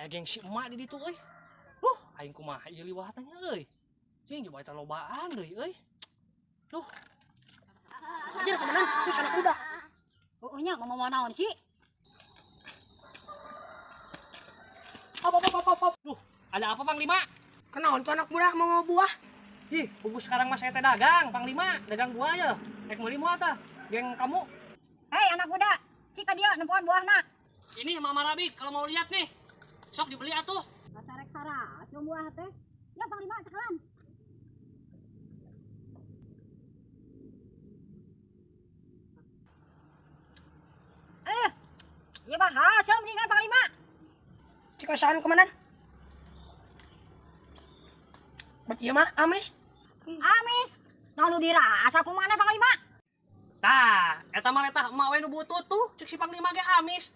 Aya geng si emak di ditu euy. Duh, aing kumaha ieu liwatan nya euy. Cing coba eta lobaan deui euy. Duh. Anjir komandan, geus anak muda. Oh, nya mau mau naon sih? Op op op op op. Duh, ada apa Panglima? Kenaon tuh anak muda mau buah? Ih, pugu sekarang mah saya teh dagang, Panglima, dagang buah ya. Rek meuli moal tah? Geng kamu. Hei anak muda, cika dia nempoan buahna. Ini Mama Rabik kalau mau lihat nih. Sok dibeli atuh. Rasa rek sarasem buah teh. Ya Panglima cekalan. Eh, ieu mah hasem dengan Panglima. Cik saan komandan? Bet ieu mah amis. Amis. Nah nu dirasa kumaha Panglima? Tah, eta mah letah emak we nu butut tuh, cek si Panglima ge amis.